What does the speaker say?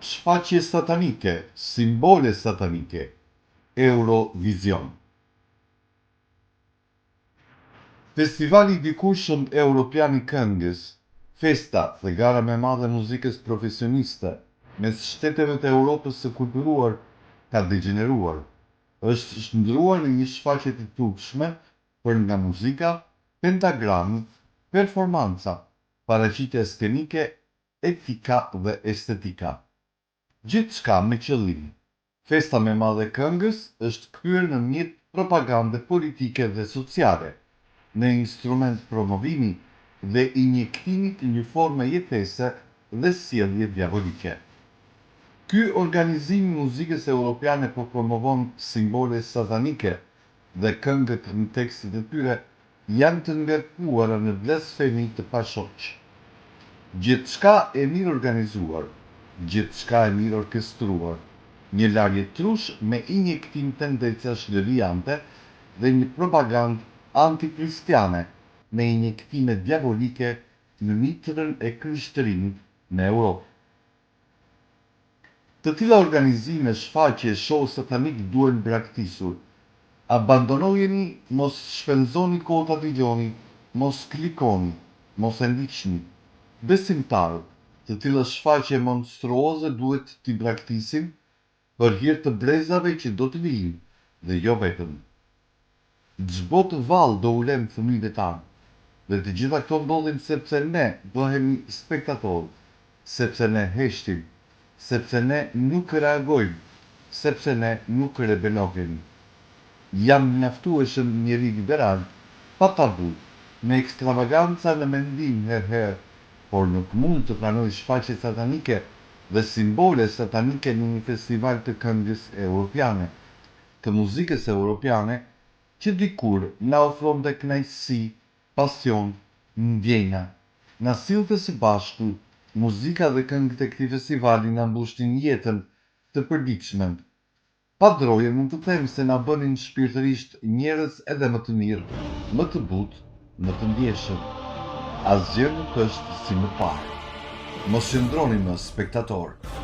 Shfaqje satanike, simbole satanike, Eurovision. Festivali i dikurshëm Europian i Këngës, festa dhe gara më e madhe e muzikës profesioniste mes shteteve të Europës së kulturuar ka degjeneruar, është shndërruar në një shfaqje të turpshme për nga muzika, pentagrami, performanca, paraqitja skenike, etika dhe estetika. Gjithçka me qëllim. Festa më e madhe e këngës është kthyer në mjet propagande politike dhe sociale, në instrument promovimi dhe injektimi të një forme jetese dhe sjellje djabolike. Ky organizim i muzikës europiane po promovon simbole satanike dhe këngët në tekstet e tyre janë të ngarkuara në blasfemi të pashoq. Gjithçka e mirë organizuar, gjithçka e mirë orkestruar, një larje trush me injektim tendencash devijante dhe një propagandë antikristiane me injektime djabolike në mitrën e krishtërimit në Europë. Të tilla organizime, shfaqje, show satanik duhen braktisur. Abandonojeni, mos shpenzoni kohë ta dëgjoni, mos klikoni, mos e ndiqni. Besimtarët, të tilla shfaqje monstruoze duhet t'i braktisin për hir të brezave që do të vijnë dhe jo vetëm. Ç'botë vallë do u lëmë fëmijëve tanë? Dhe të gjitha këto ndodhin sepse ne bëhemi spektatorë, sepse ne heshtim, sepse ne nuk reagojmë, sepse ne nuk rebelohemi. Jam mjaftueshëm njeri liberal, pa tabu, me ekstravaganca në mendim herë-herë, por nuk mund të pranoj shfaqje satanike dhe simbole satanike në një festival të këngës europiane, të muzikës europiane, që dikur na ofronte kënaqësi, pasion, ndjenja, na sillte së bashku, muzika dhe këngët e këtij festivali na mbushnin jetën, të përditshmen. Pa droje mund të them se na bënin shpirtërisht njerëz edhe më të mirë, më të butë, më të ndjeshëm. Asgjë nuk është si më parë. Mos qëndroni më spektatorë.